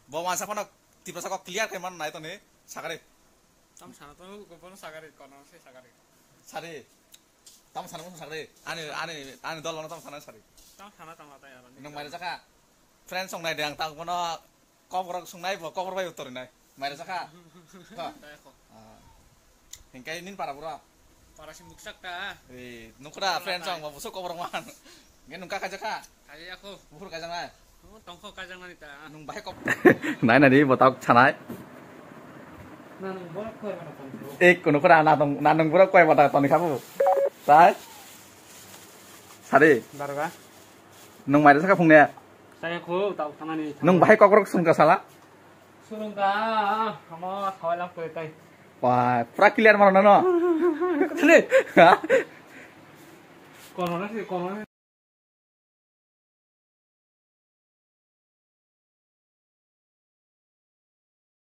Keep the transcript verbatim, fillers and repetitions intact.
Bo wansa phano Tiprasa kok clear khe man nai toni. Sakari. Tam sana to ko bono sakari kono se sakari. Sari. Tam sana mo sakari. Ani ani ani dol no tam sana sari. Tam sana tam ata yaro. Nung maira jaka. Friend song nai de ang tang bono kokrok sung nai bo kokor bai utor nai. Maira jaka. Ha. Dai ko. Ah. Hingkai nin para bro. Para si muksak ta. Eh, nukra friend song bo busuk kokrok man. Ngen nungka kaja ka. Kaja ya ko. Buhur kaja nai. Oh, tongkho kaja nani ta. Nung bahai kok. Nai nai bo tak sanai. Na nung borok koi mana tong. Eh, kono kora na tong na nung borok koi bata toni khabu. Tai. Sari. Daroga. Nung maira saka phungne. Saya ko tau tanani. Nung bahai kokrok sung ka sala. Surung ka. Amo khawai lap koi tai. Wah, pura clear mano no. Kene. Ha? Kono na si kono.